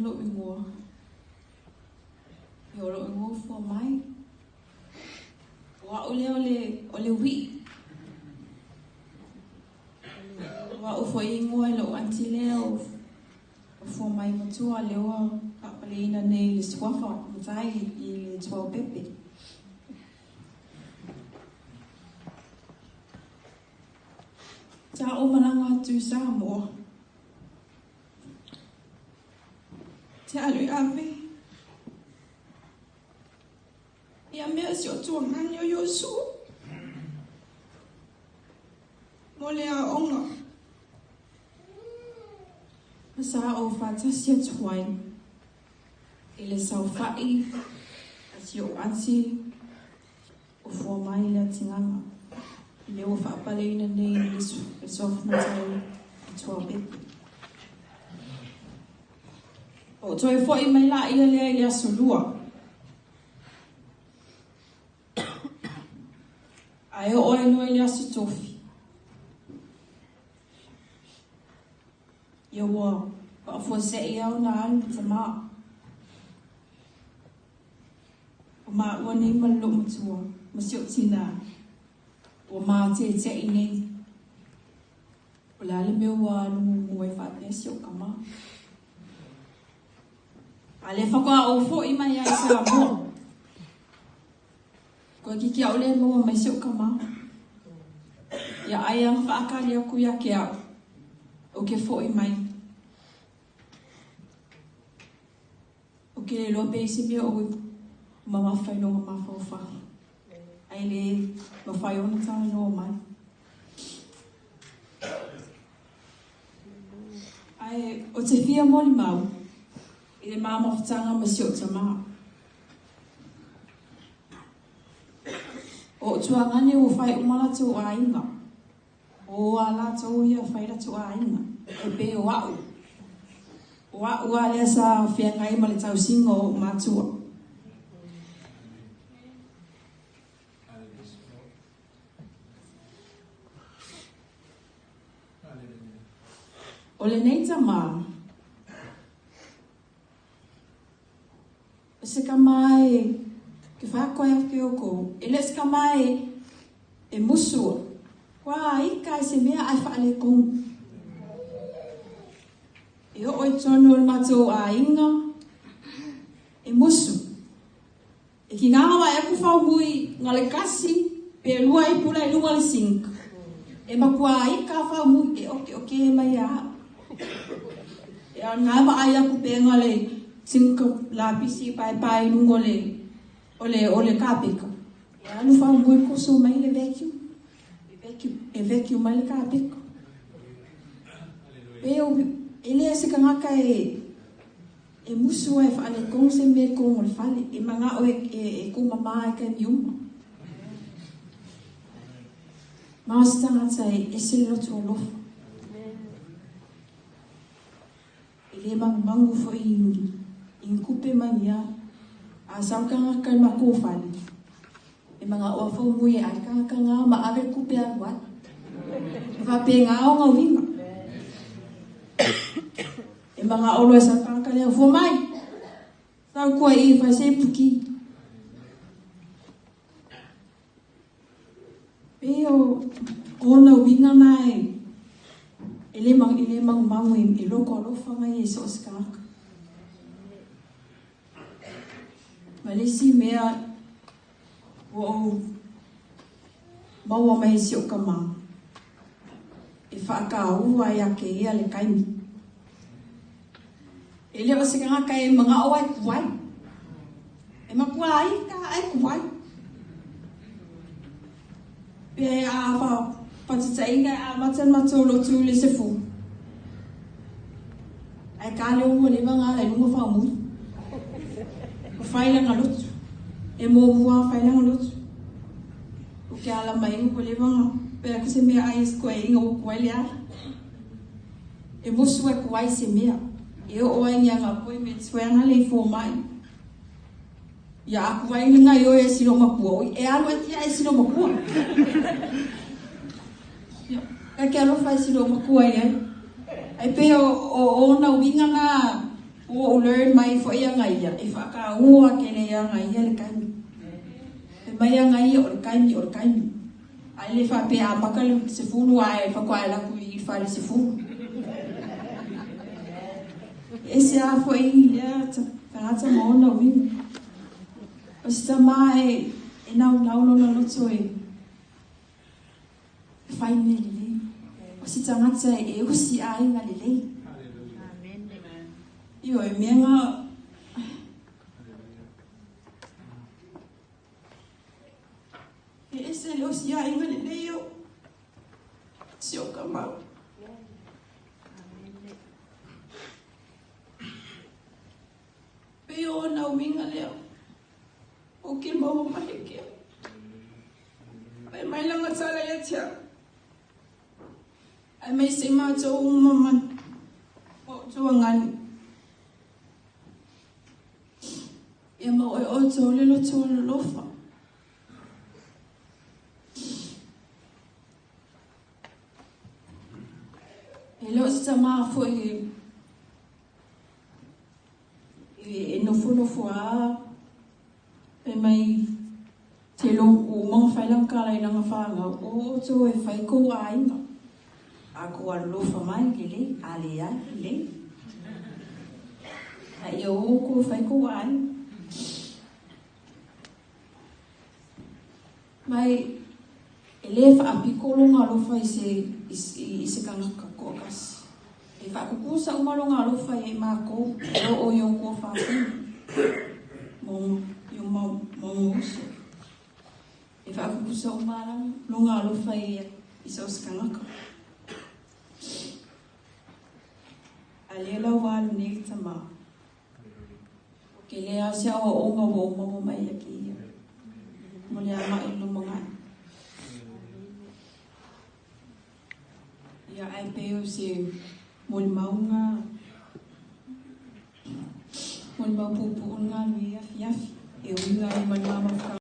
lo'u igoa. Ia o lo'u igoa o Fuamai. O a'u lea o le o le ui'i. O a'u foi e igoa i lo'u anti lea o o Fuamai matua lea ua fa'apaleina nei i le suafa matai i le Tuaopepe. Sa ou malaga atu i Samoa. Te alu i ave. Ia mea si o tuagani o Iosu. Mo le aoga. Ma sa ou faatasi atu ai i le saofai a si ou anti o Fuamai Leatigaga, lea ua faapaleina nei i le suafa matai i Tuaopepe. Ou toe fo'i mai laia lea i le aso Lua. Ae oo ai loa i le aso Tofi. Ia ua faafuasei lava ona alu le tamā. O maua nei ma le loomatua ma si ou tinā, ua matete'i nei. O le a le mea ua alu mumu ai faapea si ou tama? A lea faatoa ou fo'i mai lava i Samoa. Toeitiiti lava ou le maua mai si ou tama. Ia ai lava na faatali atu ia te au, ou te fo'i mai. Ou te le iloa pe i ai se mea o mamafa i lona mafaufau, ae le mafai ona talanoa mai. Ae ou te fia molimau i le ma mafutaga ma si ou tama. O ou tuagane ua fai uma latou aiga. O a latou ia fai latou aiga, e pei o a'u. O a'u a lea sa feagai ma le tausiga o o'u matua. O lenei tama, o se tama e ke whaakoe ake o kou, e le o se tama e, e musua, kua ika i se mea ae faaletonu. E oo i totonu o le matou aiga, e musu. E ki ngā wae aku faumui nga le kasi pe lua i pula i luga le sink. E makua ika faumui e oke oke mai a. E a ngā ma ai aku pe nga le sink la pisi pae pae lunga o le o le o le kapeka. E alu faumui koso mai le vacuum. E vacuum e vacuum mai le kapeka. Pe o e le se kangaka e E musu ai e faaletonu se mea i totonu o le fale, e manao e, e, e kūmamā ai taimi uma. Ma o se tagata e ese le loto alofa. E le magumagu foi i, i ni kupe ma ni a. A sau le tagata i le matou fale, e manao a faumui e ai le tagata na ma ave le kupe alu ai. E faapena ona uiga. E manao loa e sau tagata lea, fua mai! Sau koa i i fai se ipuki. Pei o ona uiga na e, e le, e le magumagu e, e loko alofa ngai e so o se tagata. Ma le isi mea ua ou maua mai e si ou tama, e faataua ia te ia le taimi. E le o se tagata e manao ai kuai. E matua ai ka ai kuai. Pe a fa fatitainga e amata le matou lotu i le 10. Ae ka le ua leva nga ala i luga faamuli. Ua fai lana lotu. E muamua fai lana lotu. O ke ala mai ua leva nga pe aku se mea ai koe inga ua kuai le ala. E musu e kuai se mea. E oo ai ni anga appointments koe anga le i fomai. Ia aku ai nga i oe e silo makua. Oi, e alu e tia e silo makua. Ia, ka ke alofa e silo makua i ai. Ai pe o, o, o ona uiga na Ua ou learn mai fo'i aga ia, e fa'ataua kele aga ia le taimi. E mai aga ia o le taimi o le taimi. Ae le fa'apea amata le 10 ae fa'atoa e alu atu i le fale 10. E ese a fo'i lea tagata ma ona uiga. O se tamā e naunau lona loto e fai mea lelei. O se tagata e usi aiga lelei. Ioe, mea ga e ese le osi aiga lelei o si o ka mau. Pe o na uiga lea o ke maua mahekea. Pai mai langa tala ia tia. Ai mai se mātou uma man. O tuangani. Ia mau e o tō le loto o lofa. E le o se tamā fo'i e nofonofo a pe mai te lo o manga whai lang kala i langa whanga o tō e whai kou aiga. A ko alofa mai lelei, a leai lelei. A ia o ko whai kou aiga. Mai e le whaapiko longa alofa i se kangaka ko akasi. E whaakukusa uma longa alofa i mākou o o iong kua whāwhina. Mo iong mau uso. E whaakukusa uma longa alofa i se o se kangaka. A le lau walu nei tama. Ke lea se awa o nga o mawa mai a ki ia. Mo le ama i lumangai. Ia ai peo se mo le maunga. Mo le mau pupu unga lui afi afi. E uinga i manu ama whakanga.